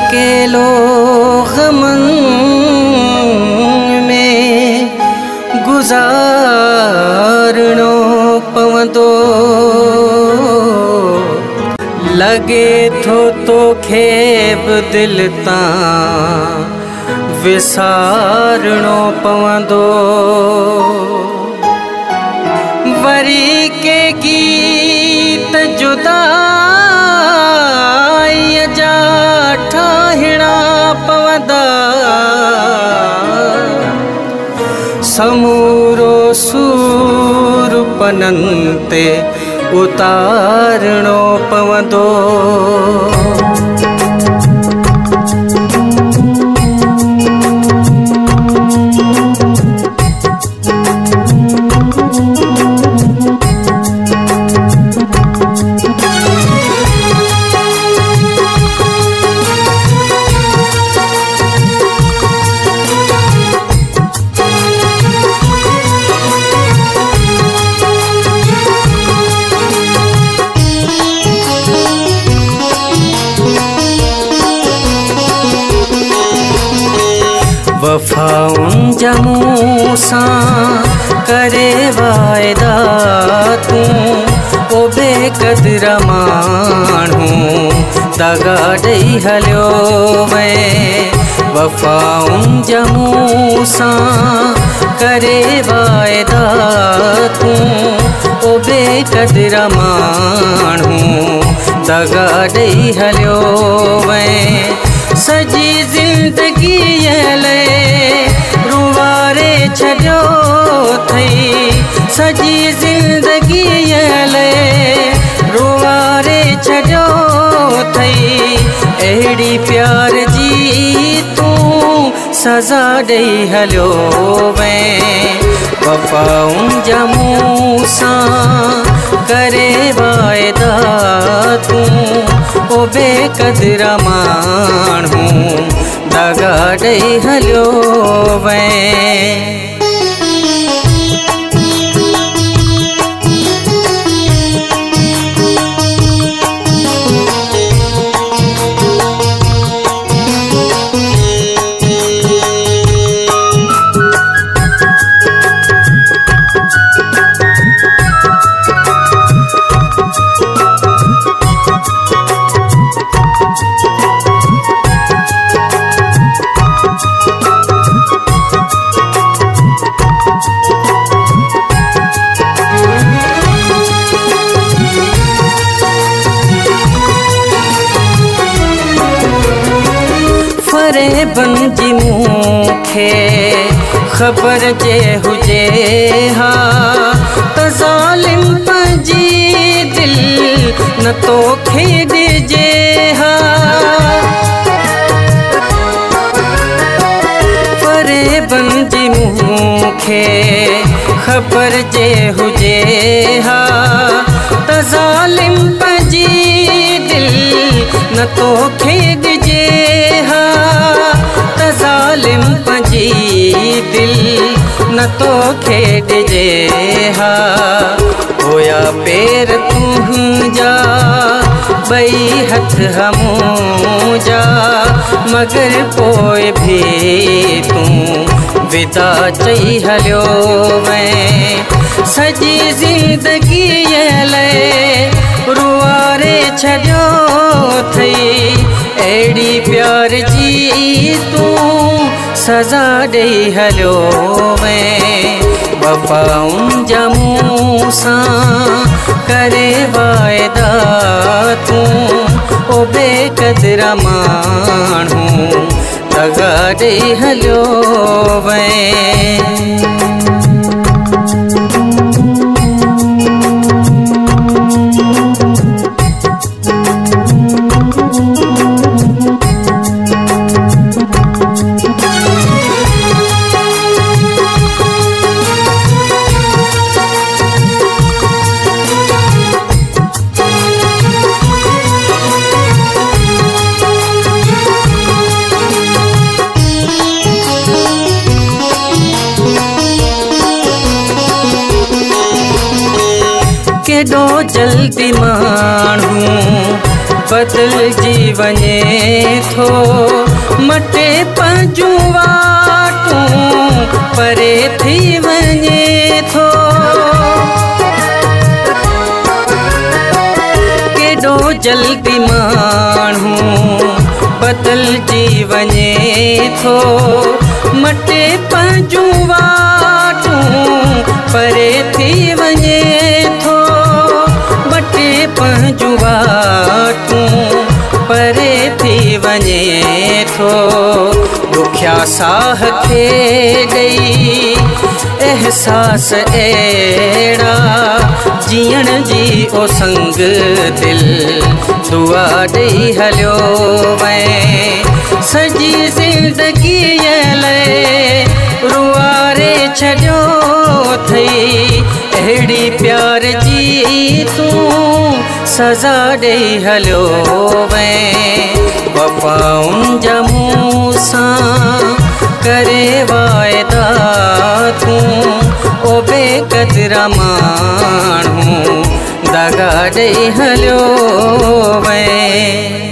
अकेलो ग़मनि में गुज़ारिणो पवंदो। लॻे थो तोखे बि दिलि तां विसारिणो पवंदो। वरी के गीत जुदाईअ जा ठाहिणा पवंदा, समूरो सूर पननि ते उतारिणो पवंदो। वफ़ाउनि जा मूंसां करे वाइदा तूं, ओ बेकदर माण्हू दगा ॾेई हलियो वएं। वफ़ाउनि जा मूंसां करे वाइदा तूं, ओ बेकदर माण्हू दगा ॾेई हलियो वएं। सॼी ज़िंदगीअ लाइ रुवारे छॾियो अथई, सॼी ज़िंदगीअ लाइ रुवारे छॾियो अथई। अहिड़ी प्यार जी तूं सज़ा ॾेई हलियो वएं। वफ़ाउनि जा मूंसां करे वाइदा तूं, ओ बेकदर माण्हू दगा ॾेई हलियो वएं। फरेबनि जी मूंखे ख़बर जे हुजे हा, त ज़ालिम पंहिंजी दिलि न तोखे ॾिजे हा। फरेबनि जी मूंखे ख़बर जे हुजे हा, त ज़ालिम पंहिंजी दिलि न तोखे ॾिजे हा। त ज़ालिम पंहिंजी दिलि न तोखे ॾिजे हा। होया पेर तुंहिंजा ॿई हथ मुंहिंजा, मगर पोइ बि तूं विदा चई हलियो वएं। सॼी ज़िंदगीअ लाइ रुवारे छॾियो अथई, अहिड़ी प्यार जी तूं सज़ा ॾेई हलियो वएं। वफ़ाउनि जा मूंसां करे वाइदा तूं, ओ बेकदर माण्हू दगा ॾेई हलियो वएं। केॾो जल्दी माण्हू बदिलजी वञे थो, मटे पंहिंजूं वाटूं परे थी वञे थो। केॾो जल्दी माण्हू बदिलजी वञे थो, मटे पंहिंजूं वाटूं परे थी वञे थो, मटे पंहिंजूं वाटूं परे थी वञे थो। ॾुखिया साह खे ॾेई एहसास अहिड़ा, जीअण जी ओ संग दिल दुआ ॾेई हलियो वएं। सॼी ज़िंदगीअ लाइ रुआरे छॾियो अथई, अहिड़ी प्यार जी तूं सज़ा ॾेई हलियो वएं। वफ़ाउनि जा मूंसां करे वाइदा तूं, ओ बेकदरा माण्हू दगा ॾेई हलियो वएं।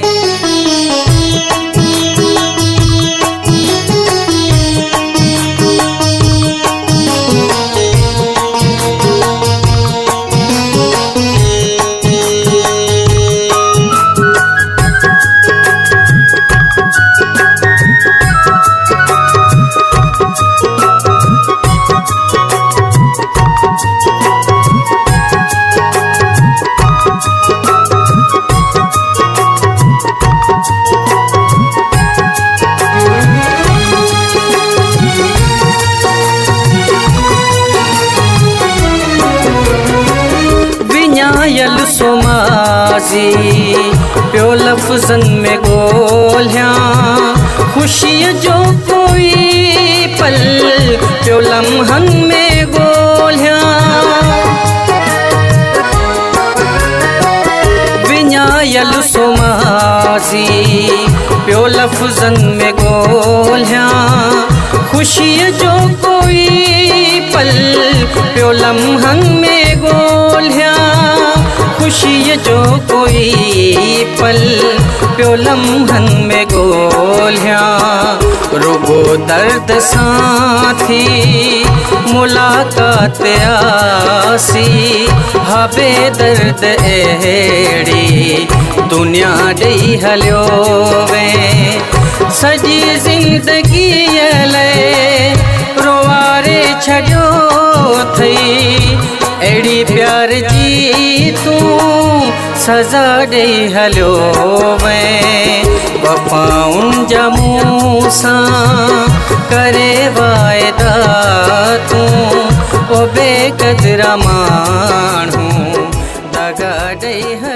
विञायल सोमाज़ी पियो लफ़्ज़नि में ॻोल्हियां, ख़ुशीअ जो कोई पल पियो लम्हनि में ॻोल्हियां। विञायल सोमाज़ी पियो लफ़्ज़नि में ॻोल्हियां, ख़ुशीअ जो कोई पल पियो लम्हनि में ॻोल्हियां, ख़ुशीअ जो कोई पल पियो लम्हनि में ॻोल्हियां। रुगो दर्द सां थी मुलाक़ात आसी, हा बेदर्द अहिड़ी दुनिया ॾेई हलियो वें। सॼी ज़िंदगीअ लाइ रोआरे छॾियो अथई, अहिड़ी प्यार जी तूं सज़ा ॾेई हलियो वें। वफ़ाउनि जा मूंसां करे वाइदा तूं, ओ बेकदरा माण्हू दगा ॾेई।